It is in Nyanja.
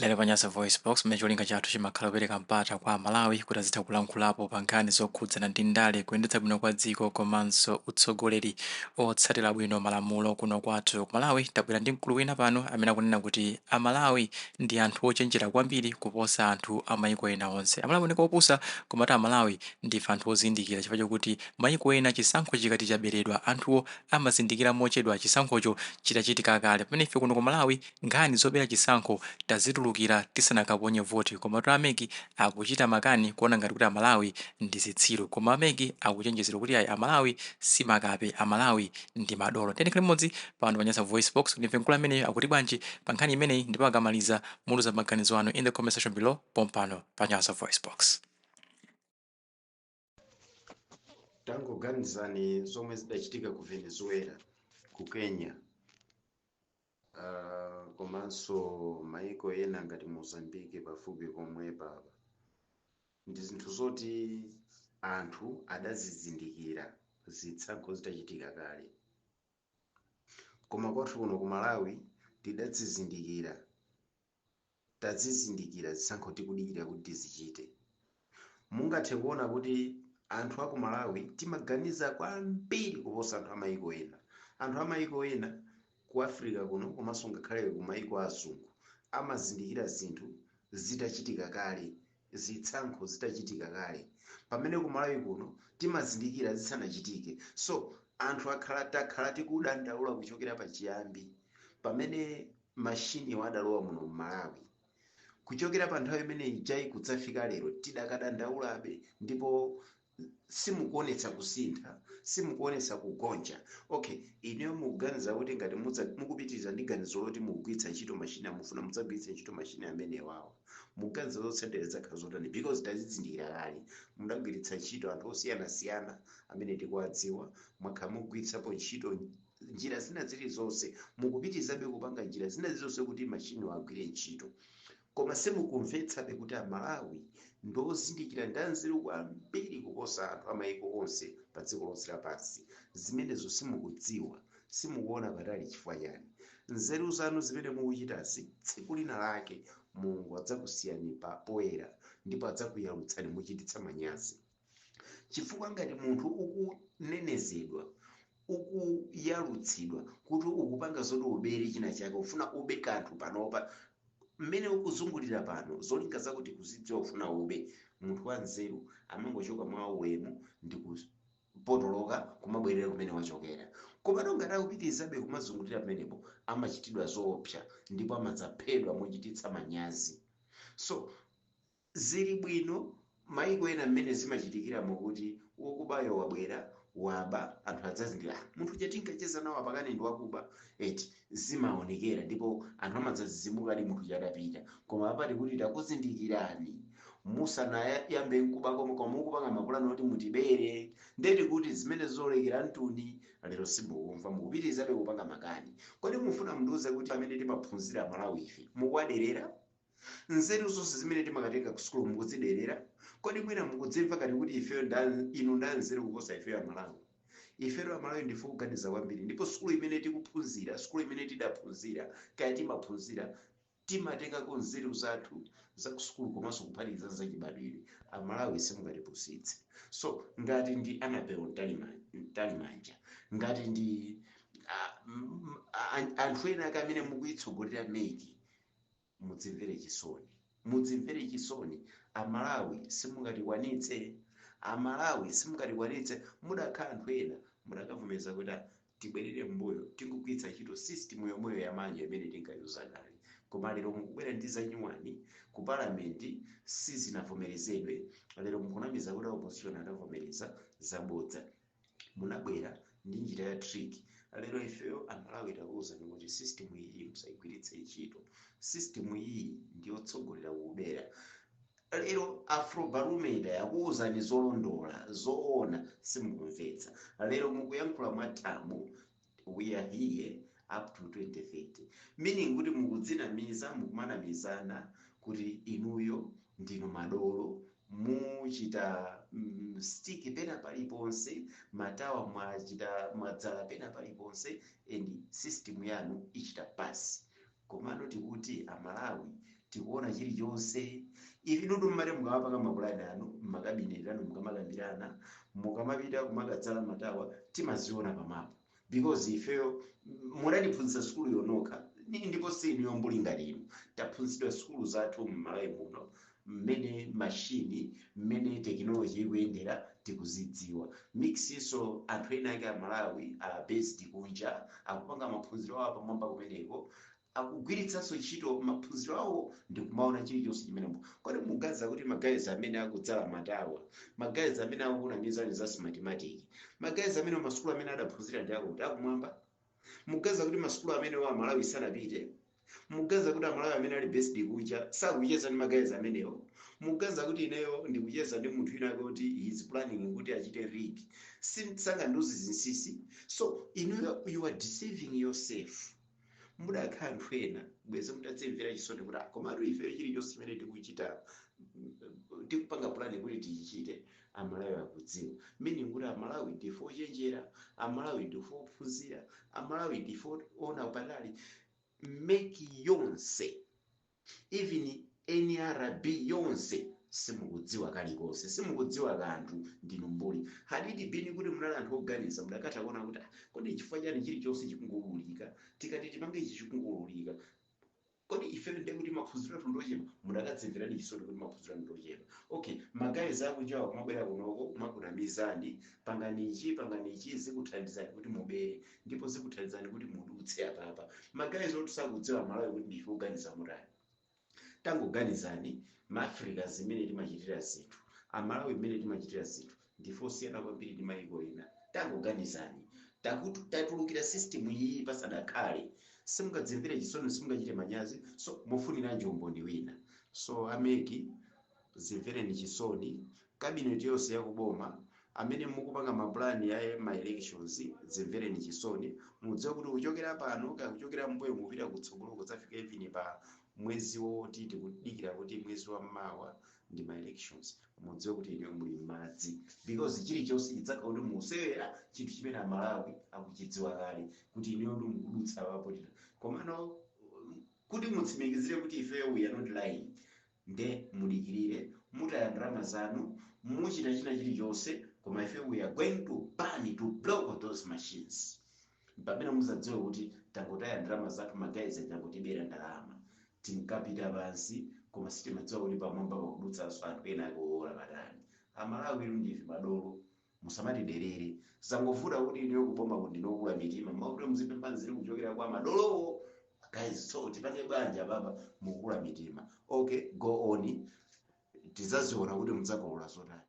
Lero pa Nyasa VoiceBox, mmene cholinga chathu chimakhala kupereka mpata kwa Amalawi kuti azitha kulankhulapo pa nkhani zokhudzana ndi ndale, kuyendetsa bwino kwa dziko komanso utsogoleri otsatira bwino malamulo kuno kwathu ku Malawi, tabwera ndi mkulu wina pano amene akunena kuti Amalawi ndi anthu ochenjera kwambiri kuposa anthu a maiko ena onse. Amalawi aoneka opusa, komatu Amalawi ndife anthu ozindikira chifukwa chokuti maiko ena chisankho chikati chaberedwa, anthuwo amazindikira mochedwa chisankhocho chitachitika kale, pamene ife kuno ku Malawi nkhani zobera chisankho tazitulukira tisanakaponye voti. Komatu a MEC akuchita makani kuona ngati kuti Amalawi ndi zitsiru, koma a MEC akuchenjezedwa kuti ayi, Amalawi si makape, Amalawi ndi madolo. Tiyeni tikhale limodzi pano pa Nyasa VoiceBox kuti timve mkulu ameneyo akuti bwanji pa nkhani imeneyi, ndipo akamaliza muluza maganizo anu in the comment section below pompano pa Nyasa VoiceBox. Tangoganizani zomwe zidachitika ku Venezuela, ku Kenya, komanso maiko ena ngati Mozambique pafupi pomwepa apa. Ndi zinthu zoti anthu adazizindikira zitsankho zitachitika kale. Koma kwathu kuno ku Malawi tidadzizindikira, tazizindikira zisankho tikudikira kuti tizichite. Mungathe kuona kuti anthu aku Malawi timaganiza kwambiri kuposa anthu amayiko ena. Anthu amayiko ena ku Africa kuno komanso ngakhale ku mayiko a azungu amazindikira zinthu zitachitika kale, zitsankho zitachitika kale, pamene ku Malawi kuno timazindikira zisanachitike. So anthu akhala takhala tikudandaula kuchokera pachiyambi pamene mashiniwo adalowa muno m'Malawi. Kuchokera pa nthawi imene ijayi kudzafika lero tidakadandaulabe ndipo simukuonetsa kusintha, simukuonetsa kugonja. Okay, inuyo mukuganiza kuti ngati mukupitiriza ndi ganizo loti mukugwiritsa ntchito mashini, mufuna mudzagwiritse ntchito mashini amenewawa, mukuganiza zotsatira zidzakhala zotani? Because tazizindikira kale, mudagwiritsa ntchito anthu osiyanasiyana amene tikuwadziwa, mwakhala mukugwiritsapo ntchito njira zina zilizonse, mukupitirizabe kupanga njira zina zilizonse kuti mashiniwo agwire ntchito, koma simukumvetsabe kuti Amalawi ndiozindikira ndi anzeru kwambiri kuposa anthu amayiko onse pa dziko lonse lapansi. Zimenezo simukudziwa, simukuona patali. Chifukwa chani? Nzeru zanu zimene mukuchitazi, tsiku lina lake Mulungu adzakusiyani pa poyera ndipo adzakuyalutsani mochititsa manyazi. Chifukwa ngati munthu ukunenezedwa, ukuyalutsidwa kuti ukupanga zoti ubere china chake, ufuna ube kanthu panopa, mmene ukuzungulira pano, zolinga zako tikuzidziwa, ufuna ube, munthu wanzeru amangochoka mwa ulemu ndi kupotoloka kumabwerera kumene wachokera. Komano ngati akupitirizabe kumazungulira pamenepo, amachitidwa zoopsa ndipo amadzaphedwa mochititsa manyazi. So zili bwino maiko ena mmene zimachitikiramo kuti wokubayo wabwera, waba, anthu adzazindikira, "Ah, munthu uja tinkacheza nawo apa kani ndi wakuba eti?" Zimaonekera ndipo anthu amadzadzidzimukadi munthu uja atapita. Koma apa tikuti takuzindikirani musanayambe nkuba komwe, koma mukupanga mapulani oti mutibere. Ndiye tikuti zimene zolekera mtuni lero simukumva, mukupitirizabe kupanga makani. Kodi mufuna mundiuze kuti amene timaphunzira Malawi ife mukuwaderera? Nzeru zonse zimene timakatenga ku sukulu mukuziderera? Kodi mwina mukudzimva ngati kuti ifeyo nda inu ndi anzeru kuposa ifeyo Amalawi? Ifeyo Amalawi ndife oganiza kwambiri ndipo sukulu imene tikuphunzira, sukulu imene tidaphunzira, kaya timaphunzira, timatengako nzeru zathu za ku sukulu komanso kuphatikiza zachibadwidwe. Amalawi simungatipusitse. So ngati ndi Annabel Mtalimanja, ngati ndi anthu ena ake amene mukuyitsogolera MEC, Mudzimvere chisoni. Mudzimvere chisoni. Amalawi simungatikwanitse. Amalawi simungatikwanitse. Mudakhala anthu ena mudakavomereza kuti ah, tibwerere m'mbuyo tingogwiritsa ntchito system yomweyo ya manual imene tinkayuza kale. Koma lero mukubwera ndi zanyuwani ku parliament sizinavomerezedwe. Lero mukunamiza kuti opposition adavomereza, zabodza. Munabwera ndi njira ya trick. Lero ifeyo Amalawi takuuzani kuti system iyi musaigwiritse ntchito. System iyi ndiyotsogolera kubera. Lero Afrobarometer yakuuzani zolondola, zoona, simukumvetsa. Lero mukuyankhula mwathamo, "We are here up to 2030," meaning kuti mukudzinamiza, mukumanamizana kuti inuyo ndinu madolo, muchita stick pena paliponse, matawa mwachita mwadzala pena paliponse and system yanu ichita pass. Komano tikuti Amalawi Tikuona chilichonse. Ife inutu mmati mukamapanga mapulani anu mmakabineti anu, mukamakambirana, mukamapita kumakadzala matawa, timaziona pamapo because ifeyo munatiphunzitsa sukulu yonokha. Ndipo si inuyo mbuli ngati inu. Taphunzitsidwa sukulu zathu m'Malawi muno, mmene mashini, mmene technology ikuyendera, tikuzidziwa. Mixinso anthu ena ake Amalawi a based kunja akupanga maphunziro awo pamwamba kumeneko, akugwiritsanso ntchito maphunziro awo ndikumaona chilichonse chimene. Kodi muganiza kuti maguys amene akudzala matawa, maguys amene akukunamizani za Smartmatic, maguys amene masukulu amene adaphunzira ndi akuti akumwamba? Muganiza kuti masukulu amene wa Amalawi sanapite? Muganiza kuti Amalawi amene ali based kunja sakucheza ndi maguys amenewo? Muganiza kuti ineyo ndikucheza ndi munthu wina kuti he is planning kuti achite rig, sangandiuze zinsinsi? So inuyo, you are deceiving yourself. Mudakhala anthu ena bwezi mutadzimvera chisoni kuti, "Ah, komatu ifeyo chilichonse chimene tikuchita, tikupanga plan kuti tichichite, Amalawi akudziwa." Meaning kuti Amalawi ndife ochenjera, Amalawi ndife ophunzira, Amalawi ndife ona patali. MEC yonse, even NRB yonse, simukudziwa kalikonse, simukudziwa kanthu, ndinu mbuli. Had it been kuti munali anthu oganiza, mudakatha kuona kuti, ah, kodi chifukwa chani chilichonse chikungululika? Tikati tipange ichi, chikungululika. Kodi ife ndiye kuti maphunziro athu ndochepa? Mudakadzimverani chisoni kuti maphunziro anu ndochepa. Okay, maguys akunjawa kumabwera kunoko kumakunamizani, pangani ichi, pangani ichi, zikuthandizani kuti mubere ndipo zikuthandizani kuti mudutse apapa. Maguys oti sakudziwa Malawi kuti ndife oganiza mutani. Tangoganizani, maAfrica zimene timachitira zinthu, Amalawi mmene timachitira zinthu, ndife osiyana kwambiri ndi mayiko ena. Tangoganizani, tatulukira system iyi pasadakhale. Simungadzimvere chisoni? Simungachite manyazi? So mufuniranji umboni wina? So a MEC, zimvereni chisoni. Cabinet yonse yakuboma amene mukupanga mapulani ya ma elections, zimvereni chisoni. Mudziwe kuti kuchokera pano, kaya kuchokera mbuyo mupita kutsogolo, kudzafika even pa mwezi woti tikudikira kuti mwezi wa mawa ndi ma elections, mudziwe kuti ine muli m'madzi, because chilichonse chidzakhala kuti musewera chinthu chimene Amalawi akuchidziwa kale kuti ineyo ndi mukudutsa papo. Komano kuti mutsimikizire kuti ifeyo we are not lying, nde mudikirire, mutaya ndalama zanu, muchita china chilichonse, koma ife we are going to ban, to block those machines, pamene muzadziwe kuti tangotaya ndalama zathu, maguys tangotibera ndalama. Tinkapita pansi koma sitimadziwa kuti pamwamba pakudutsanso anthu ena akuola patali. Amalawi ilu ndife madolo, musamatiderere. Zangovuta kuti ineyo kuboma kuti ndinokula mitima, makuti muzipempha nzeru kuchokera kwa madolowo. Guys, so tipange bwanji apapa? Mukukula mitima. Okay, go on, tidzaziona kuti mudzakolola zotani.